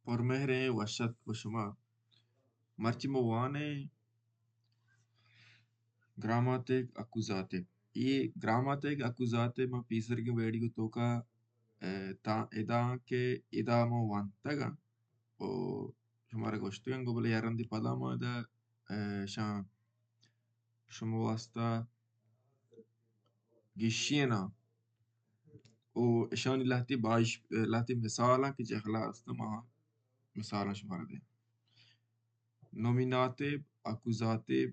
پرمہریں وش اتک پہ شما۔ مرچی ما وانیں گراماتیک اکوزاتیو۔ اے گراماتیک اکوزاتیو ما پیسرگیں ویڈیو توکا، اے، تا ادا کہ ادا ما وانتگاں او شمارا گوشتگاں گو، بلے یک رندے پدا ما ادا، اے، شاں شما واسطہ گیشیناں او اشانی لہتی باش، لہتی مثالاں کہ جہلا است، ما مثالاں شمارا دیں۔ نومیناتیو، اکوزاتیو،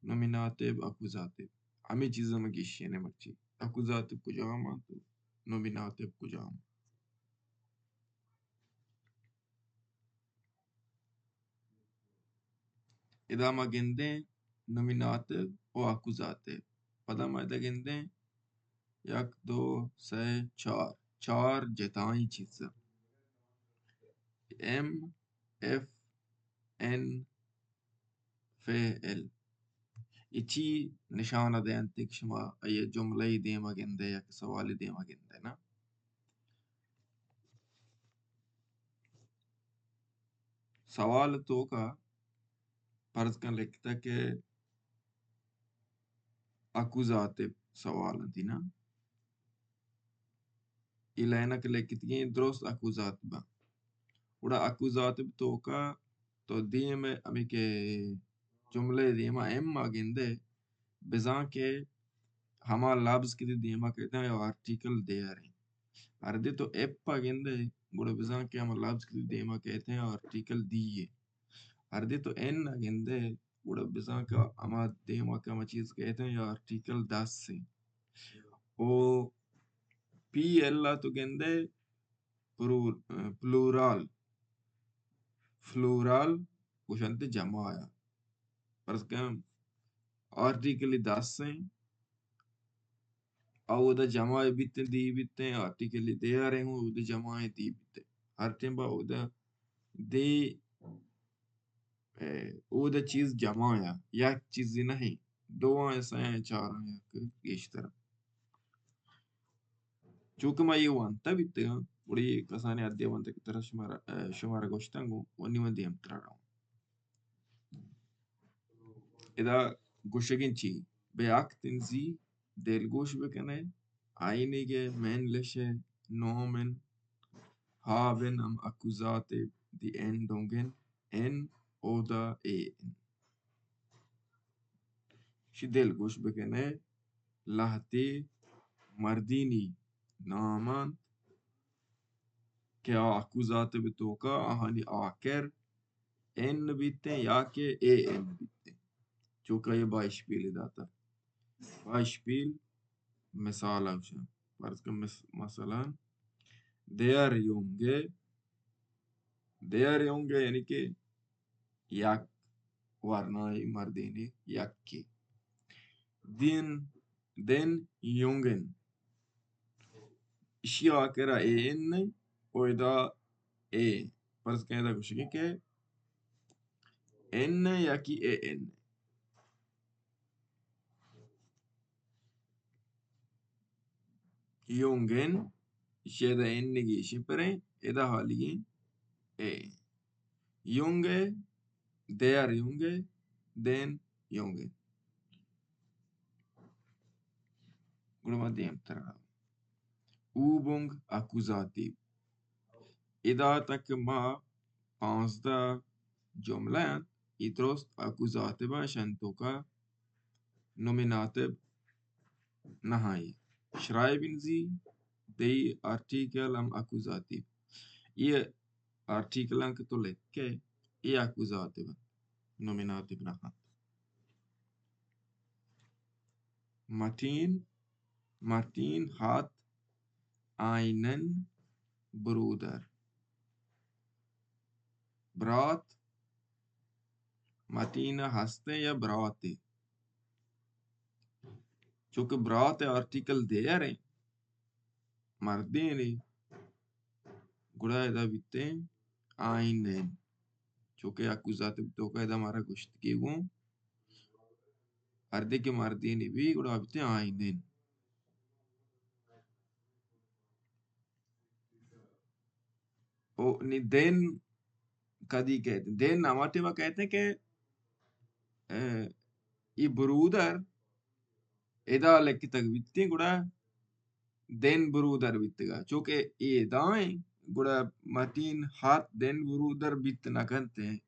نومیناتیو، اکوزاتیو۔ ہمے چیز ما گیشینیں مرچی۔ اکوزاتیو کجام انت و نومیناتیو کجام؟ ادا ما گندیں نومیناتیو و اکوزاتیو۔ پدا ما ادا گندیں یک، دو، سئے، چار۔ چار جتائیں چیز۔ ایم، ایف، این، فعل۔ اے چی نشانہ دینت کہ شما اے جملہ دیما گندے یا کہ سوال دیما گندے نا؟ سوال توکا فرض کن لکھتا کہ اکوزاتیو سوال انتی نا؟ اے لائنا کہ لکھتگیں درست اکوزاتیو با۔ گڑا اکوزاتیو توکا تو دیم ہمیں کہ جملہ دیما ایم آ گندے، بزاں کہ ہما لبز کہ دی دیما کہتے ہیں یا آرٹیکل دے آ رہے ہیں۔ ہر دے تو ایپ آ گندے، گڑا بزاں کہ ہما لبز کہ دی دیما کہتے ہیں آرٹیکل دی ہے۔ ہر دے تو این آ گندے، گڑا بزاں کہ ہما دیما کہ ہما چیز کہتے ہیں یا آرٹیکل دس ہے۔ او پی ایل آ تو گندے پرور-، پلورال، پلورال گوشنت جمع آیا۔ فرض کن آرٹیکل دس ہیں، اودا جمع بیتیں، دی بیتیں، آرٹیکل دے آ رہے ہوں، اودا جمع دی بیتیں۔ ہر ٹائم با اودا دے، اے، اودا چیز جمع یا، یک چیزی نہیں، دو آں، سہ آں، چار آں، یک گیشتر۔ چونکہ ما یہ وانتا بیتگاں، گڑا یہ کسانی حدے وانتا کہ ترا شمارا، اے، شمارا گوشتن گوں، ونی من دیم ترا رہوں۔ ادا گوشگیں چی؟ بہ اکتن زی دلگوش بکنئے، آئینیگئے مینلشئے نامن، ہاون ہم اکوزاتیو دی اینڈونگن، ان اودا اے ان۔ شی دلگوش بکنئے، لہتے مردینی نام انت کہ آ اکوزاتیو توکا آہانی آکر این بیتیں یا کہ اے این بیتیں۔ چوکا یہ بائشپیل داتا۔ بائشپیل مثال اوشا۔ فرض کن مس-، مثلاً، دیر یونگے، دیر یونگے یعنی کہ یک ورنائی مردینی یکی۔ دین، دین یونگن۔ اشی آکرا اے این و ادا اے۔ فرض کن ادا گوشگی کہ این یا کہ اے این۔ یونگن، اشی ادا این گیشیں پریں، ادا حالی اے۔ یونگے، دیر یونگے، دین یونگے۔ گڑا ما دیم ترا۔ اوبونگ اکوزاتیو۔ ادا تک ما پانزدہ جملہ انت، ای درست اکوزاتیو انت، شنتوکا نومیناتیو نہ آئی۔ شرائبن زی، دئی آرٹیکل ہم اکوزاتیو۔ یہ آرٹیکلاں کہ تو لکھے، یہ اکوزاتیو انت، نومیناتیو نہ انت۔ مٹین، مٹین ہات آئینن برودر۔ برات، مٹین ہستیں یا براتے؟ چونکہ برات آرٹیکل دیر ہیں، مردینے، گڑا ادا بیتیں آئینین۔ چونکہ اکوزاتیو توکا ادا مارا گوشتگی گوں، ہر دے کہ مردینے بی، گڑا بیتیں آئینین۔ او نی دین کدی کہتے ہیں؟ دین ہما ٹائم کہتے ہیں کہ، اے، ای برودر ادا لکھتگ بیتیں، گڑا دین برودر بیتگا۔ چونکہ اے ادا ہیں، گڑا مارٹین ہات دین برودر بیت نہ کنت ہیں۔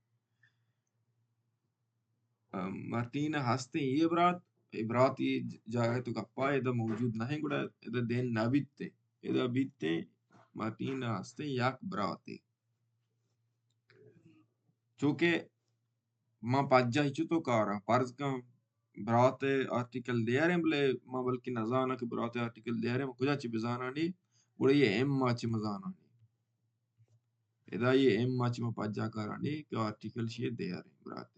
ام، مارٹین ہستیں یہ برات، اے برات یہ جاگہ تو گپا ادا موجود نہیں، گڑا ادا دین نہ بیتیں۔ ادا بیتیں، مارٹین ہستیں یک براتے۔ چونکہ ما پجاہ چو تو کاراں، فرض کن برات آرٹیکل دیاریں، بلے ما بلکہ نزاناں کہ برات آرٹیکل دیاریں، ما کجا چی بزانانی، گڑا یہ ایم ما چی مزانانی۔ ادا یہ ایم ما چی ما پجاہ کارانی کہ آرٹیکل شی دیاریں برات۔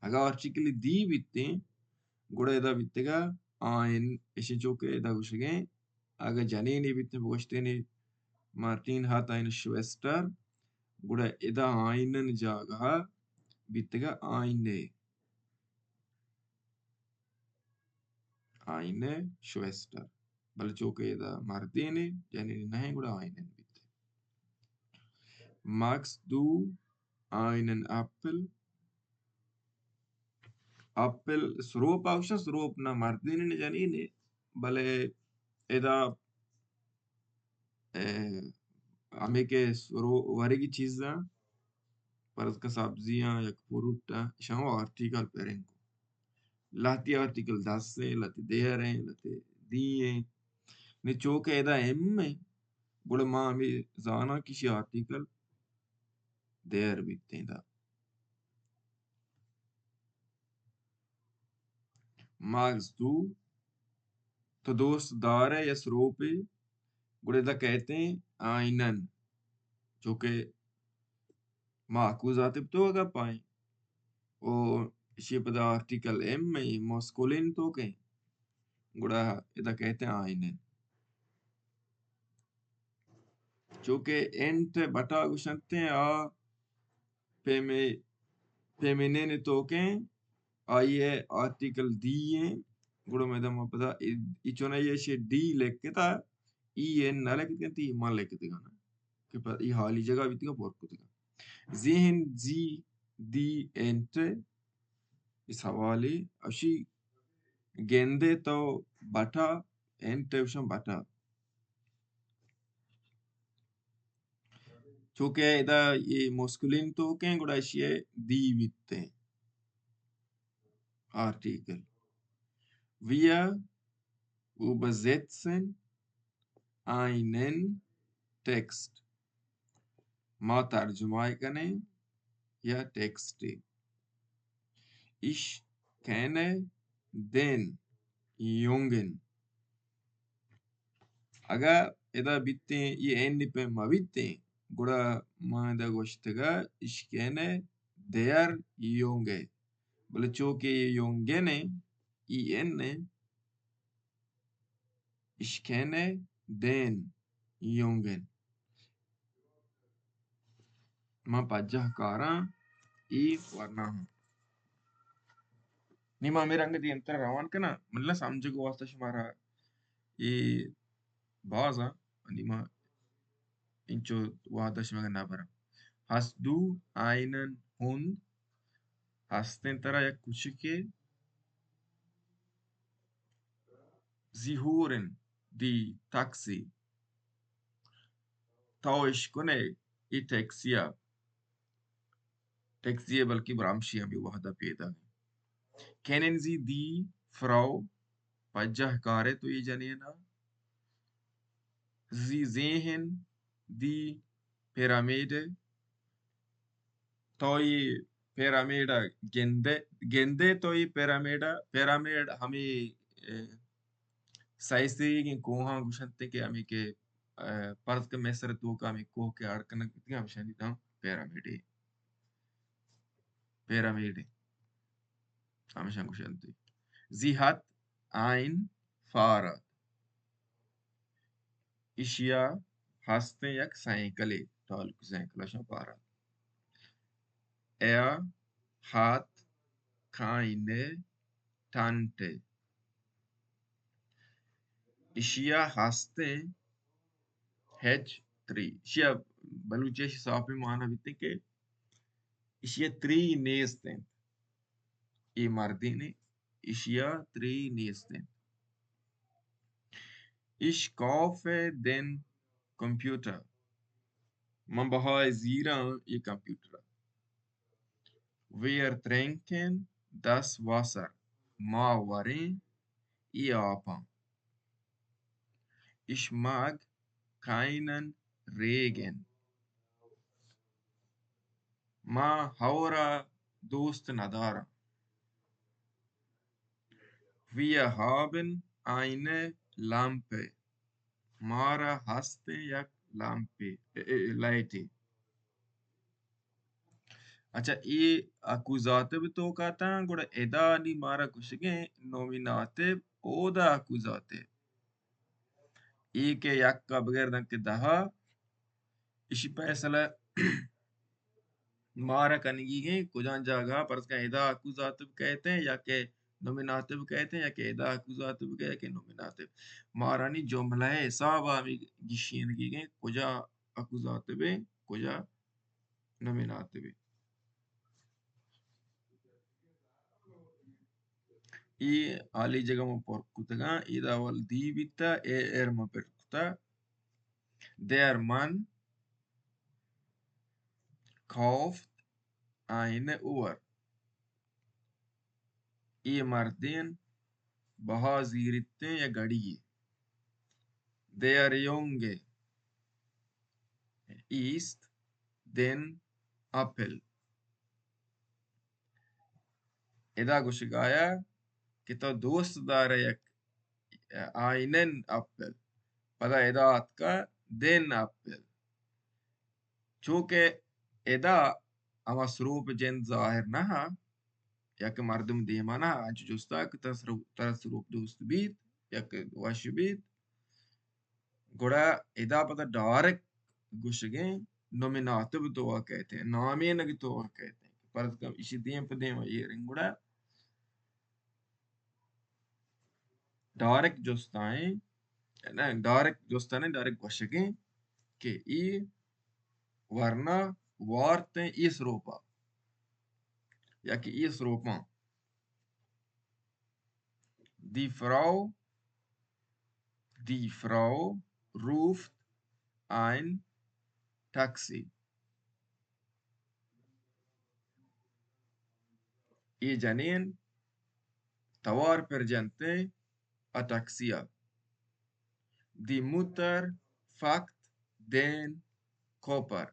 اگا آرٹیکل دی بیتیں، گڑا ادا بیتگا آئین، اشی چوکہ ادا گوشگیں، اگا جنینی بیتیں بگوشتینی مارٹین ہات آئین شویسٹر، گڑا ادا آئینن جاگہ بیتگا آئینے۔ آئینے شویسٹر۔ بلے چوکہ ادا مردینے، جنینی نہیں، گڑا آئینن بیتے۔ ماکس دو، آئینن اپل۔ اپل سروپ آوشا، سروپ نہ مردینے نہ جنینے، بلے ادا، اے، ہمیں کہ سرو ورگی چیزاں، پرز کا سبزیاں، یک فروٹ، شاں آرٹیکل پرنگ۔ لہتی آرٹیکل دس ہیں، لہتی دیر ہیں، لہتی دی ہیں۔ نی چوکہ ادا ایم ہیں، گڑا ما ہمیں زاناں کہ شی آرٹیکل دیر بیتیں دا۔ ماکس دو، تو دوست دارے یا سروپے، گڑا ادا کہتے ہیں آئینن، چوکہ ما اکوزاتیب تو اگا پائیں۔ او اشی پدا آرٹیکل ایم میں ماسکولین تو کہیں، گڑا ادا کہتے ہیں آئینن۔ چوکہ انٹ بٹا گوشنتے آ پیمے-، پیمینین توکیں آئی ء آرٹیکل دی ایں، گڑا میدان ما پدا ای-، ای چونائی ء شی ڈی لکھتا، ای این نہ لکھت کنت، ای ما لکھت گانا کہ پہ ای حالی جگہ بیتگا پر کتگا۔ ذہن زی دی انٹ، ای سوالی اشی گندے تو بٹا، انٹ اوشن بٹا۔ چونکہ ادا یہ مسکولین توکیں، گڑا اشی ء دی بیتیں۔ Article. Wir übersetzen einen Text. ما ترجمہ کنیں یا text. Ich kenne den Jungen. اگا ادا بیتیں، یہ این پہ ما بیتیں، گڑا ما ادا گوشتگا، ich kenne der Junge. بلے چونکہ یہ یونگن ہے، ای این ہے، ich kenne den Jungen. من پجاہ کاراں ای ورنا ہوں۔ نی ما ہمے رنگ دیمتر روان کناں، مطلب سمجھگ واسطہ شمارا اے باز آں، نی ما انچو وہدہ شمگ نہ براں۔ Hast du einen Hund؟ ہستیں ترا یک کچکے؟ Sie hören die Taxi. تو اشکنے ای ٹیکسی ء، ٹیکسی ء بلکیں برامشی ہمے وہد ء پیداگ انت۔ Kennen Sie die Frau؟ پجاہ کارے تو اے جنین ء؟ Sie sehen die Pyramide؟ تو اے پیرامید ء گندے، گندے تو اے پیرامید ء، پیرامید ہمے، اے، سائسیگیں کوہاں گوشنت کہ ہمے کہ، اے، پرز کہ مصر توکا ہمے کوہ کہ اڑ کنگ بیتگ، ہمشانی نام پیرامید، پیرامید ہمشان گوشنت۔ Sie hat ein Fahrrad. Asia ہستیں یک سائیکلے، ٹالکی سائیکل اشاں پارا۔ Er hat keine Tante. Asia ہستیں ہچ تری۔ ایشیا بلوچی ءَ اشی ساپیں مانا بیتیں کہ اشی ءَ تری نیست انت۔ اے مردینے، اشی ءَ تری نیست انت۔ Ich kaufe den Computer۔ من بہائے زیراں اے کمپیوٹر ءَ۔ Wir trinken das Wasser۔ ما وریں اے آپاں۔ Ich mag keinen Regen۔ ما ہئور ءَ دوست نداراں۔ Wir haben eine Lampe۔ مارا ہستیں یک لامپے، اے، اے، لائٹے۔ اچھا، اے اکوزاتب توکا تاں، گڑا ادا نی مارا گوشگیں نومیناتب، اودا اکوزاتب۔ اے کہ یک ءَ بگر داں کہ دہ ءَ، اشی پیسلہ مارا کنگیگیں کجام جاگہ، پرز کن ادا اکوزاتب کئیت یا کہ نومیناتب کئیت یا کہ ادا اکوزاتب کئیت یا کہ نومیناتب۔ مارانی جملہ ءِ حساب ءَ ہمے گیشینگیگیں کجا اکوزاتبے، کجا نومیناتبے۔ اے حالی جاگہ ما پر کتگاں، ادا اول دی بیتا، اے ایر ما پر کتا۔ Der Mann kauft eine Uhr۔ اے مردین بہا زیرتیں یا گھڑی یے۔ Der Junge isst den Apfel۔ ادا گوشگایا کہ تو دوست دارے یک einen Apfel۔ پدا ادا آتکا den Apfel۔ چونکہ ادا ہما سروپ جند ظاہر نہ ہا، یا کہ مردم دیما نہ ہا، انچو جستا کہ ترا سرو-، ترا سروپ دوست بیت یا کہ وش بیت، گڑا ادا پدا ڈائریکٹ گوشگیں نومیناتب توکا کئیت، نامینگ توکا کئیت۔ پرز کن اشی دیم پہ دیم ایریں گڑا ڈائریکٹ جستائیں، نہ، ڈائریکٹ جستائیں، ڈائریکٹ گوشگیں کہ اے ورنا وارتیں اے سروپا یا کہ اے سروپاں۔ Die Frau, die Frau ruft ein Taxi۔ اے جنین توار پر جنتیں ءَ ٹیکسی ءَ۔ Die Mutter packt den Koffer۔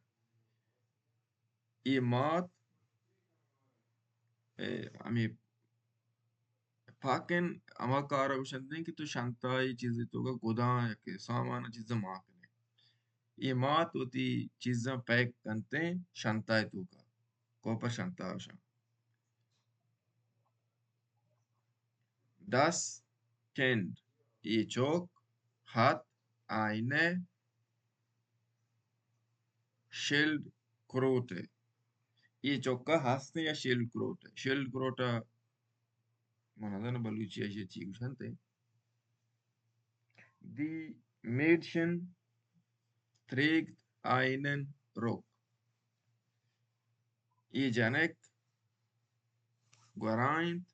اے مات، اے، ہمے پاکن ہما کار ءَ گوشنت کہ تو شنطہ ءِ چیزے توکا گداں یا کہ سامان ءِ چیزاں مان کنے۔ اے مات وتی چیزاں پیک کنتیں شنطہ ءِ توکا، کوپر شنطہ ءَ گوشاں۔ Das Kind، اے چک، hat eine Schildkröte، اے چک ءَ ہستیں یا شیلڈ کروٹ۔ شیلڈ کروٹ ءَ من نزاناں بلوچی ءَ چی گوشنت۔ Die Mädchen trägt einen Rock۔ A junk گورا انت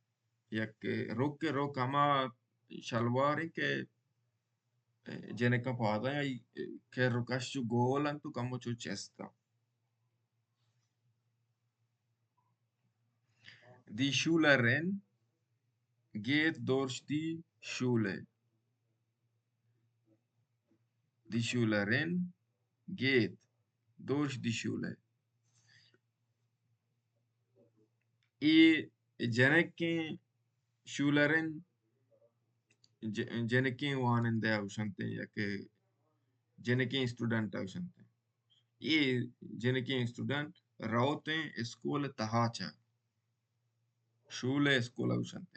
یک رک، رک ہما شلوار انت کہ جنکاں پادا یا کر و کش چو گول انت و کمو چو چست انت۔ Die Schülerin geht durch die Schule۔ Die Schülerin geht durch die Schule۔ اے جنکیں شولرن، ج-، جنکیں وانندہ ءَ گوشنت یا کہ جنکیں اسٹوڈنٹ ءَ گوشنت۔ اے جنکیں اسٹوڈنٹ روتیں اسکول ءِ تہا چہ، شولے اسکول ءَ گوشنت۔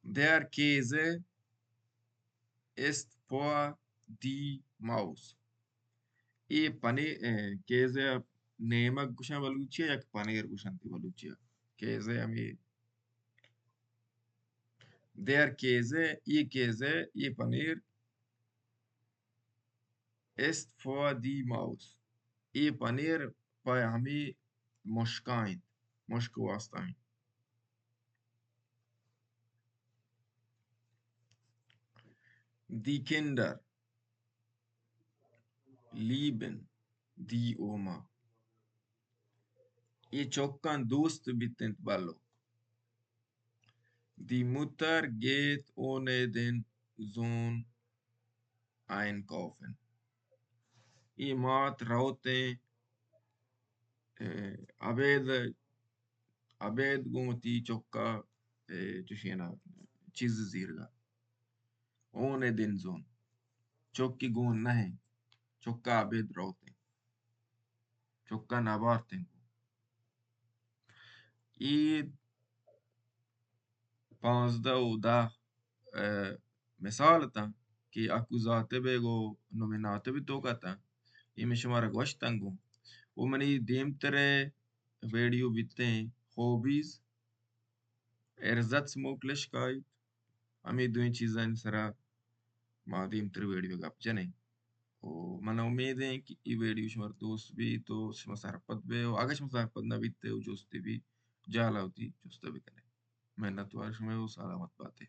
Der Käse ist für die Maus۔ اے پنیر، اے، کیزے ءَ نیمگ گوشاں بلوچی ءَ، یک پنیر گوشنت بلوچی ءَ۔ کیزے ہمے، der Käse، اے کیزے، اے paneer Ist für die Maus. اے پنیر پہ ہمے مشکا انت، مشک واسطہ انت. Die Kinder lieben die Oma. اے چکاں دوست بیت انت block. Die Mutter geht ohne den Sohn einkaufen. اے مات روت انت، اے، ابید، ابید گوں وتی چکا، اے، چشینا چیز زیرگا. Ohne den Sohn. چکی گون نہ انت. چکا ابید روت انت. چکا نبارت انت. اے پانزدہ و دہ، اے، مثال اتاں کہ اکوزاتیو ء گوں نومیناتیو ء توکا اتاں. اے من شمارا گوشتاں گوں. و منی دیمتر ء ویڈیو بیتیں Hobbys، Ersatzmöglichkeit، ہمے دوئیں چیزانی سرا ما دیمتر ویڈیو گپ جنیں. و من امید ایں کہ اے ویڈیو شمارا دوست بیت و شما سرپد بے، و اگہ شما سرپد نہ بیت و جستے بی، جالا وتی جستا بکنے. منتوار شمئے و سلامت باتے.